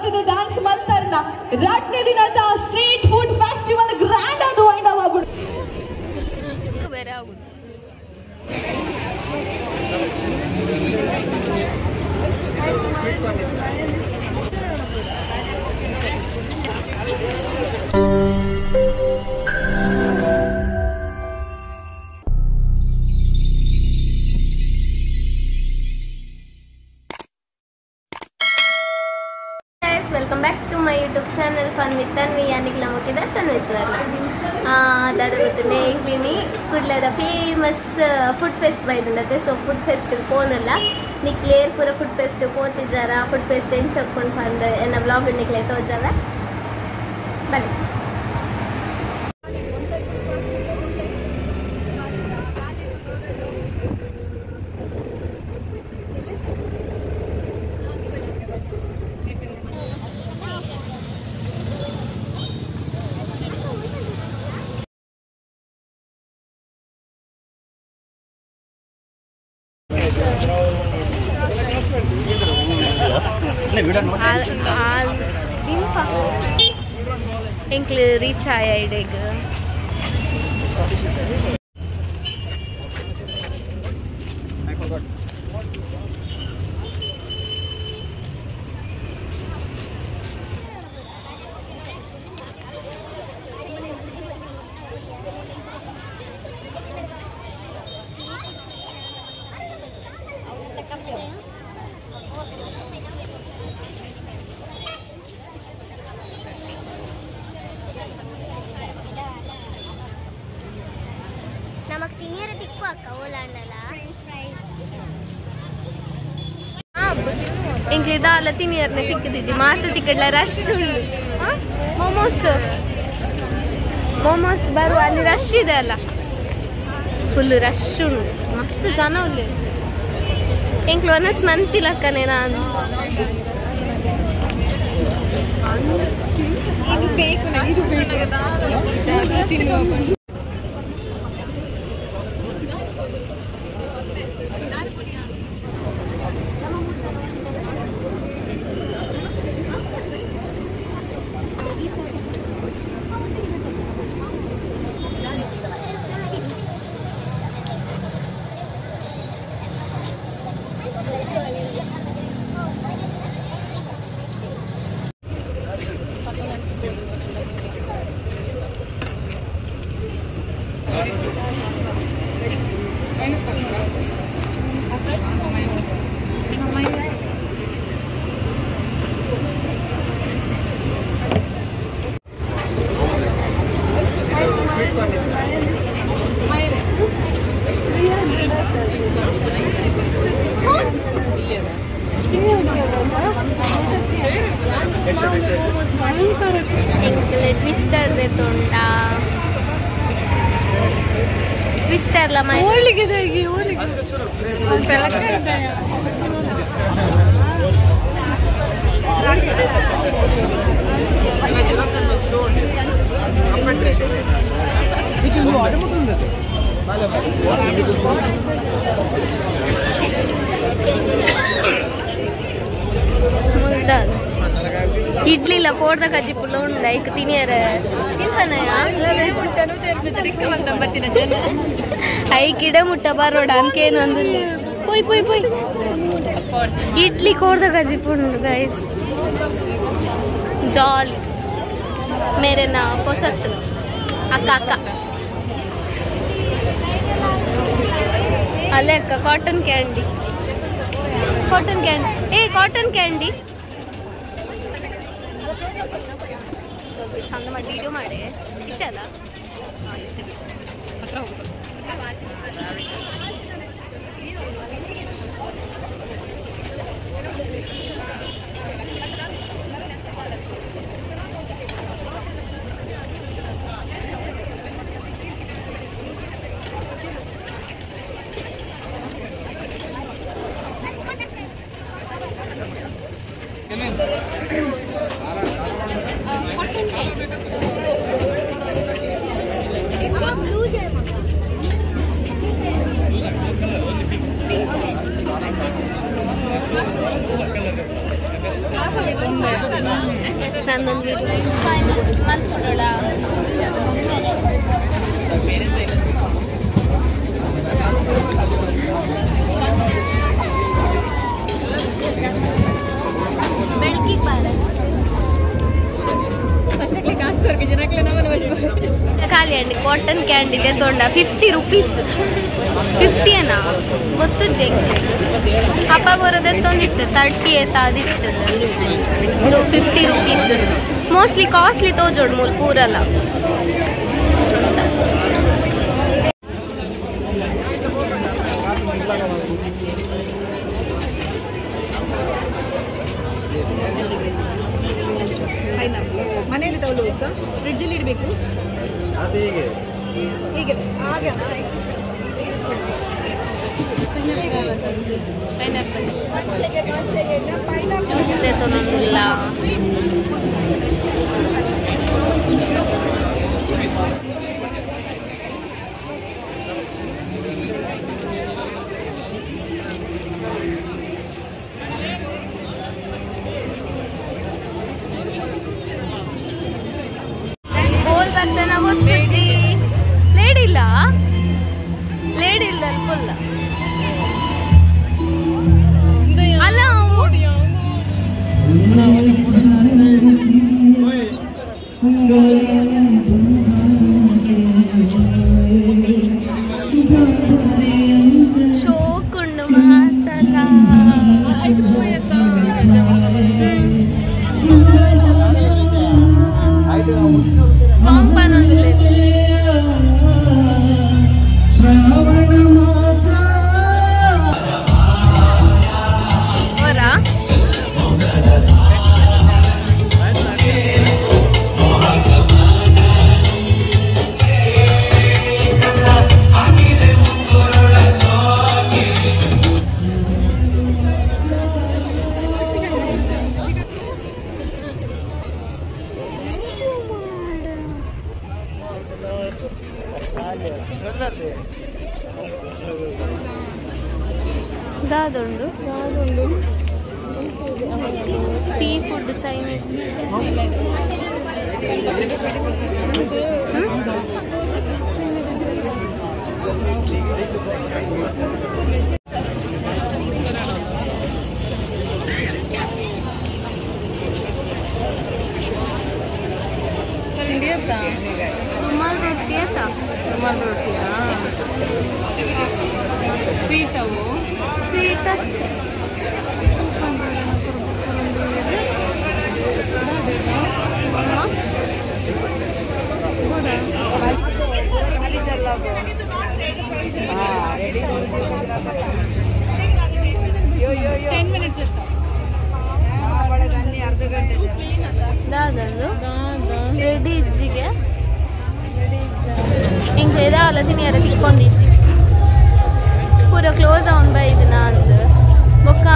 ಬತ್ತದ ಡ್ಯಾನ್ಸ್ ಮಲ್ತಾರನ ರಡ್ನೇ ದಿನದ street food festival grand ಆದ್ ವೈಂಡ್ ಅಪ್ ಆಗುಡು ಬೇರೆ ಆಗುದು. Welcome back to my YouTube channel Fun with Tanvi. ಯಾನಿಗ್ಲ ಮುಕ್ಕಿದ Tanvi ಸುವರ್ಣ. ದಾದ ಗೊತ್ತುಂಡೆ ಇಂಕ್ಲಿನಿ ಕುಡ್ಲದ ಫೇಮಸ್ ಫುಡ್ ಫೆಸ್ಟ್ ಬೈದುಂಡತೆ. ಸೊ ಫುಡ್ ಫೆಸ್ಟ್ ಪೋನಲ್ಲ ನಿಕ್ಲೇರ್ ಪೂರ ಫುಡ್ ಫೆಸ್ಟ್ ಪೋತಿಜಾರ ಫುಡ್ ಫೆಸ್ಟ್ ಎಂಚೊಕ್ಕೊಂಡು ಬಂದು ಎನ್ನ ಬ್ಲಾಗ್ ನಿಕ್ಲೆ ತೋಜಾವೆ ಬನ್ನಿ. ಎಂಕ್ಲು ರೀಚ್ ಆಯ ಇಡೆಗ್ ನಮಕ್ ತಿನ್ನಿರ ತಿಕ್ಕು ಅಕ್ಕ ಓಲಾಂಡಲ ಎಂಕ್ಲು ದಾಲ ತಿನಿಯರ್ನ ತಿಕ್ಕದಿಜ್ಜಿ ಮಾತ ತಿಕ್ಕಡ್ಲ ರಶ್ ಉಂಡು. ಮೋಮೋಸ್ ಮೋಮೋಸ್ ಬರುವ ಅಲ್ಲಿ ರಶ್ ಇದೆ ಅಲ್ಲ, ಫುಲ್ ರಶ್ ಉಂಡು, ಮಸ್ತ್ ಜನ ಉಲ್ಲೆರ್. ಎಂಕ್ಲು ಒನಸ್ ಮಂತಿಲಕ್ಕನೆ ನಾನು ಎಂಕ್ಲೆ ಟ್ವಿಸ್ಟರ್ ದೆತ್ತುಂಡ ಟ್ವಿಸ್ಟರ್ ಲ ಮೈ ಮುಂದ ಇಡ್ಲಿಲ್ಲ ಕೋಡ್ದ ಕಜ್ಜಿಪುಲ್ಲ ಉಂಡ ಐಕ್ ತಿನಿಯರ ತಿನ್ಪನಯ ಐಕಿಡ ಮುಟ್ಟ ಬರೋಡ ಅನ್ಕೇನೊಂದು ಪೋಯ್ ಪೋಯ್ ಪೋಯ್ ಇಡ್ಲಿ ಕೋಡ್ದ ಕಜ್ಜಿಪುಂಡು ಗೈಸ್ ಜಾಲಿ ಮೇರೆನ ಪೊಸತ್ತು ಅಕ್ಕ ಅಕ್ಕ ಅಲ್ಲೇ ಅಕ್ಕ ಕಾಟನ್ ಕ್ಯಾಂಡಿ ಕಾಟನ್ ಕ್ಯಾಂಡಿ ಏ ಕಾಟನ್ ಕ್ಯಾಂಡಿ ಚಂದ ಮಾಡಿ ವಿಡಿಯೋ ಮಾಡಿ ಇಷ್ಟ ಅಲ್ಲ. ನನ್ನೊಂದು ಮಲ್ಕೊಡೋಣ. ಬೆಳಕಿಗೆ ಬಾರ ಖಾಲಿ ಅಂಡಿ ಕಾಟನ್ ಕ್ಯಾಂಡಿ ತೊಂಡ 50 ರುಪೀಸ್ 50 ಅನ್ನ ಗೊತ್ತು ಜೆಂಕ್ ಅಪ್ಪಗೋರದ ತೊಂದಿತ್ತು 30 ಏತ ಅದಿತ್ತು ಇದು 50 ರುಪೀಸ್ ಮೋಸ್ಟ್ಲಿ ಕಾಸ್ಟ್ಲಿ ತೋಜೋಡು ಮೂರು ಪೂರಲ್ಲ. ಮನೆಯಲ್ಲಿ ತಗೊಳ್ಳುತ್ತಾ ಫ್ರಿಡ್ಜಲ್ಲಿ ಇಡಬೇಕು ಅದು ಹೀಗೆ ಹೀಗೆ ಹಾಗೆ ಜ್ಯೂಸ್ ತೊಗೊಂಡಿಲ್ಲ. ಲೇಡಿ ಇಲ್ಲ ಲೇಡಿ ಇಲ್ಲ ಅಲ್ಪಲ್ಲ ಅಲ್ಲ ಶೋಕುಂಡು ಮಾತಲ್ಲ ಸಾಂಗ್ ಪನ್ನೊಂದಿಲ್ಲ. ದಾದುಂಡು ಸೀ ಫುಡ್ ಚೈನೀಸ್. रुमाल रोटी है ता रुमाल रोटी ಸ್ವೀಟ್ ಅವು ಸ್ವೀಟ್ ದಾದಂದು ರೆಡಿ ಇಜ್ಜಿಗೆ ಹಿಂಗೆ ವೇದಾವಲ್ಲ ತಿನ್ನಿಯರ ತಿಕ್ಕೊಂದು ಇಜ್ಜಿ ಪೂರ ಕ್ಲೋಸ್ ಅವನ್ ಬೈದಿನ ಅಂದು ಬೊಕ್ಕ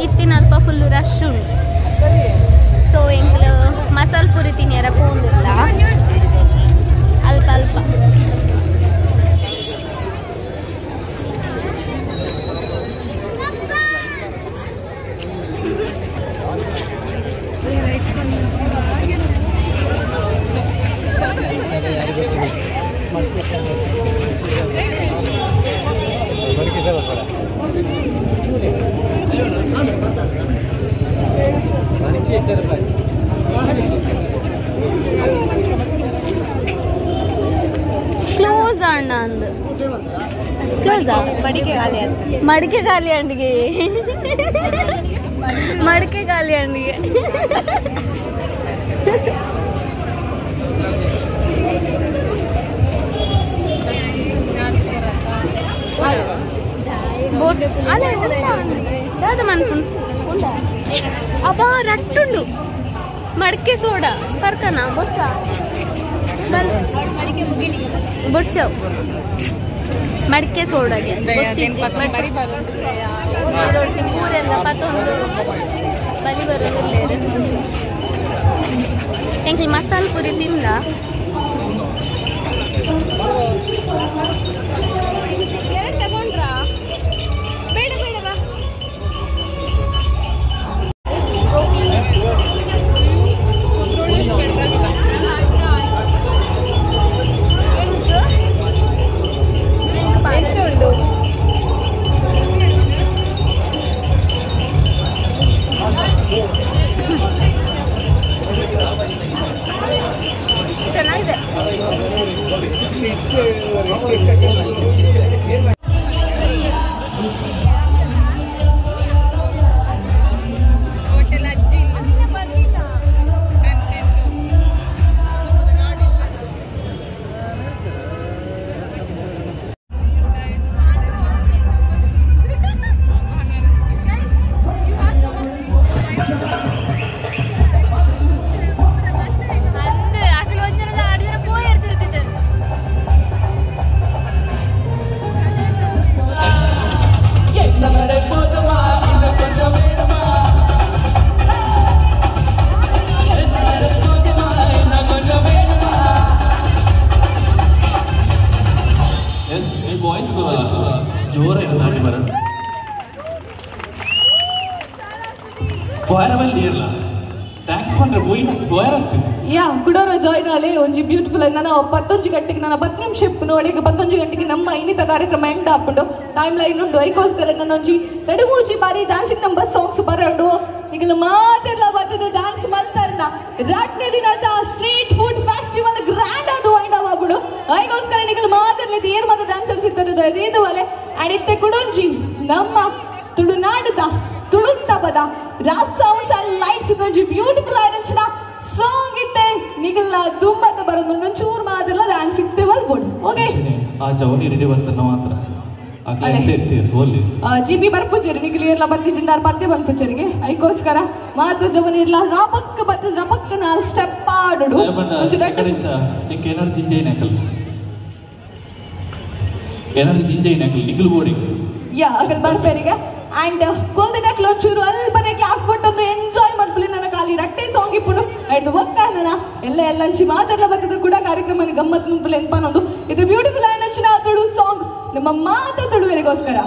ಇತ್ತಿನ ಅಲ್ಪ ಫುಲ್ ರಶ್ ಉಂಟು. ಸೊ ಎಂಕ್ಲು ಮಸಾಲೆ ಪೂರಿ ತಿನ್ನಿಯರ ಪೋಂದಿಲ್ಲ ಅಲ್ಪ ಅಲ್ಪ. ಕ್ಲೋಸ್ ಅಣ್ಣ ಅಂದು ಕ್ಲೋಸ್ ಮಡಿಕೆ ಖಾಲಿ ಅಂಡಿಗೆ ಮಡಿಕೆ ಖಾಲಿ ಅಂಡಿಗೆ ದಾದ ಮನ್ಪುಂಡು ಅಬ್ಬಾ ರಟ್ಟುಂಡು ಮಡಿಕೆ ಸೋಡಾ ಪರ್ಕನ ಬೊಚ್ಚ ಬೊಚ್ಚವು ಮಡಿಕೆ ಸೋಡಾಗೆ ಊರೆಲ್ಲ ಪತ್ತೊಂದು ಬಲಿ ಬರೋದಿಲ್ಲ. ಎಂಕ್ಲಿ ಮಸಾಲೆ ಪುರಿ ತಿಂದ ಎರಡು ತಗೊಂಡ್ರಾ? ಬೇಡ ಬೇಡ ಬಾ. ಗೋಬಿ Thanks ಪಂಡ್ರೆ ಪೋಯಿನ ಹೋಯರತ್ತೆ ಯಾ ಕುಡೋರ ಜಾಯ್ನ್ ಆಲೆ ಒಂಜಿ ಬ್ಯೂಟಿಫುಲ್ ನಾನು 11 ಗಂಟೆಗೆ ನಾನು 10 ನಿಮಿಷ ನೋಡಿ 11 ಗಂಟೆಗೆ ನಮ್ಮ ಇನ್ನಿತ ಕಾರ್ಯಕ್ರಮ ಎಂಡ್ ಆಪುಂಡು ಟೈಮ್ ಲೈನ್ ಉಂಡು ಐಕೋಸ್ಕರ ನನ್ನ ಒಂಜಿ ಎರಡು ಮೂಜಿ ಬಾರಿ ಡ್ಯಾನ್ಸಿಂಗ್ ನಂಬರ್ ಸಾಂಗ್ಸ್ ಬರೋಂಡು ಈಗಲ ಮಾತೆಲ್ಲ ಬರ್ತದೆ ಡ್ಯಾನ್ಸ್ ಮಲ್ತಾರಲ್ಲ ರಡ್ನೇ ದಿನದ ಸ್ಟ್ರೀಟ್ ಫುಡ್ ಫೆಸ್ಟಿವಲ್ ಗ್ರ್ಯಾಂಡ್ ಆದ್ ವೈಂಡ್ ಆವಬುಡು ಐಕೋಸ್ಕರ ನಿಗಲ ಮಾತೆಲ್ಲ ಏರ್ ಮಾತ ಡ್ಯಾನ್ಸರ್ಸ್ ಇದ್ದಾರೆ ಇದು ವಲೆ ಅಂಡ್ ಇತ್ತೆ ಕುಡೊಂಜಿ ನಮ್ಮ ತುಳುನಾಡದ ತುಳುತ್ತಬದ ರಾಸ್ ಸೌಂಡ್ಸ್ ಅಂಡ್ ಲೈಟ್ಸ್ ಇದೊಂಜಿ ಬ್ಯೂಟಿಫುಲ್ ಆದಂಚಿನ ಸಾಂಗ್ ಇತ್ತೆ ನಿಗಲ್ನ ದುಮ್ಮತ್ತ ಬರೋದು ಒಂಚೂರು ಮಾತ್ರ ಡ್ಯಾನ್ಸ್ ಇತ್ತೆ ಬಲ್ಬೋದು ಓಕೆ ಆ ಜವನಿ ರೆಡಿ ಬರ್ತನ ಮಾತ್ರ ಜಿ ಬಿ ಬರ್ಪುಜೇರಿ ನಿಗಲ್ ಇರ್ಲ ಬರ್ತಿಜಿಂದಾರ್ ಪತ್ತೆ ಬಂದ್ಪುಜರಿಗೆ ಐಕೋಸ್ಕರ ಮಾತ್ರ ಜವನಿ ಇರ್ಲ ರಬಕ್ ಬರ್ತದ ರಬಕ್ ನಾಲ್ ಸ್ಟೆಪ್ ಆಡುಡು ಒಂಚೂರು ನಿಂಗೆ ಎನರ್ಜಿ ಇಂಜೈನ್ ಹಾಕಲ್ ಎನರ್ಜಿ ಇಂಜೈನ್ ಹಾಕಲ್ ನಿಗಲ್ ಬೋಡಿ ಯಾ ಅಗಲ್ ಬರ್ಪೇರಿಗೆ ಅಂಡ್ ಕೋಲ್ದಿನಕ್ಲು ಒಂಚೂರು ಅಲ್ಪನೆ ಕ್ಲಾಸ್ ಕೊಟ್ಟೊಂದು ಎಂಜಾಯ್ ಮಾಡ್ಕೊಳ್ಳಿ ನನ್ನ ಖಾಲಿ ರಟ್ಟೆ ಸಾಂಗ್ ಇಪ್ಪುಡು ಅಂಡ್ ಒಕ್ಕ ನನ್ನ ಎಲ್ಲ ಎಲ್ಲಂಚಿ ಮಾತಾಡ್ಲ ಬರ್ತದೆ ಕೂಡ ಕಾರ್ಯಕ್ರಮ ಗಮ್ಮತ್ ಮುಂಪುಲೆ ಎಂಪನೊಂದು ಇದು ಬ್ಯೂಟಿಫುಲ್ ಆಯ್ನಂಚಿನ ತುಳು ಸಾಂಗ್ ನಮ್ಮ ಮಾತ ತುಳುವರಿಗೋಸ್ಕರ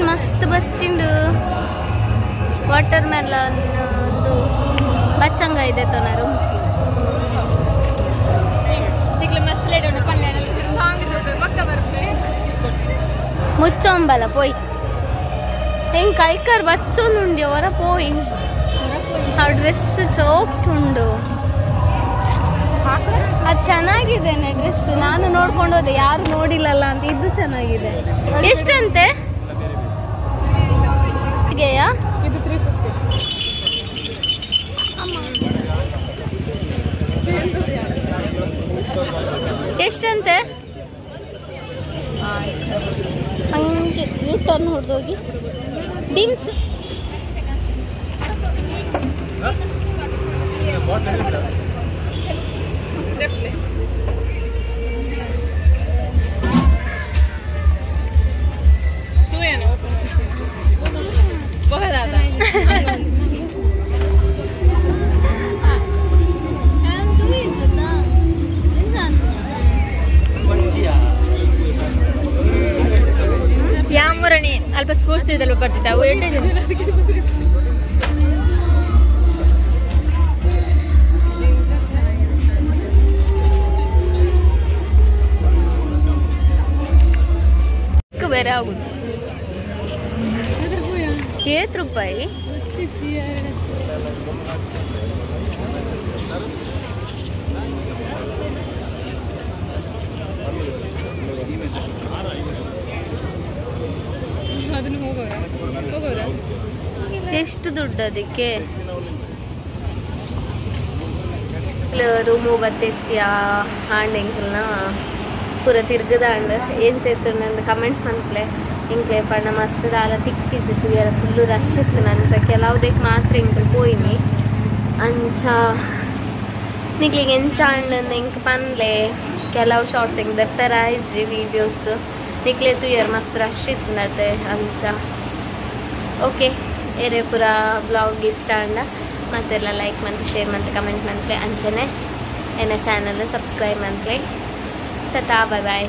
ಮಸ್ತ್ ಬಚ್ಚಿಂಡು ವಾಟರ್ ಮೆಲನ್ ಒಂದು ಬಚ್ಚಂಗ ಇದೆ ತೋನ ರುಂಕಿ ಮುಚ್ಚೊಂಬಲ ಪೋಯ್ ಹೆಂಗ್ ಕೈಕರ್ ಬಚ್ಚೊಂದುಂಡಿ ಹೊರ ಪೋಯ್ ಆ ಡ್ರೆಸ್ ಸೋಕ್ ಉಂಡು ಅದು ಚೆನ್ನಾಗಿದ್ದೇನೆ ಡ್ರೆಸ್ ನಾನು ನೋಡ್ಕೊಂಡು ಹೋದೆ ಯಾರು ನೋಡಿಲ್ಲಲ್ಲ ಅಂತ ಇದು ಚೆನ್ನಾಗಿದೆ ಎಷ್ಟಂತೆ ಇದು 350. ಎಷ್ಟಂತೆ ಹಂಗೆ ಯೂ ಟರ್ನ್ ಹೊಡೆದೋಗಿ ಡಿಮ್ಸ್ ಯಾಮುರಣಿ ಅಲ್ಪ ಸ್ಫೂರ್ತಿ ಬರ್ತಿದ್ದ ಅವು ಬೇರೆ ಆಗುದು ಏತ್ ರೂಪಾಯಿ ಎಷ್ಟು ದುಡ್ಡು ಅದಕ್ಕೆ ರೂಮು ಬತ್ತೆತ್ಯ ಹಾಂಡ್ ಎಂಕಲ್ನ ಪೂರ ತಿರ್ಗದಾಂಡ್ ಏನು ಸೇರ್ತಂದು ಕಮೆಂಟ್ ಮನ್ಪ್ಲೆ ಎಂಕ್ಲೆ ಪಂಡ ಮಸ್ತ್ ದಾಲ ತಿಕ್ಕಿಜಿ ತೂಯರ ಫುಲ್ಲು ರಶ್ ಇತ್ತು ನಂಚ ಕೆಲವುದಕ್ಕೆ ಮಾತ್ರ ಎಂಕಲ್ ಪೋಯಿನಿ ಅಂಚ ನಿಕ್ಲಿಗೆ ಎಂಚ ಆಂಡ್ ಎಂಕ್ ಪನ್ಲೆ ಕೆಲವು ಶಾರ್ಟ್ಸ್ ಎಂಕ್ ದೆಪ್ಪೆರ ಆಯ್ಜಿ ವೀಡಿಯೋಸ್ ನಿಕ್ಲೆ ತೂಯರ್ ಮಸ್ತ್ ರಶ್ ಇತ್ತು ಅಂಚ ಓಕೆ ಎರೆ ಪೂರ ಬ್ಲಾಗ್ ಇಷ್ಟ ಅಂಡ ಮತ್ತೆಲ್ಲ ಲೈಕ್ ಮಂತ್ ಶೇರ್ ಮಂತ್ ಕಮೆಂಟ್ ಮಂತ್ಲೆ ಅಂಚನೆ ಎನ್ನ ಚಾನಲ್ ಸಬ್ಸ್ಕ್ರೈಬ್ ಮಂತ್ಲೆ. Tata, bye boy.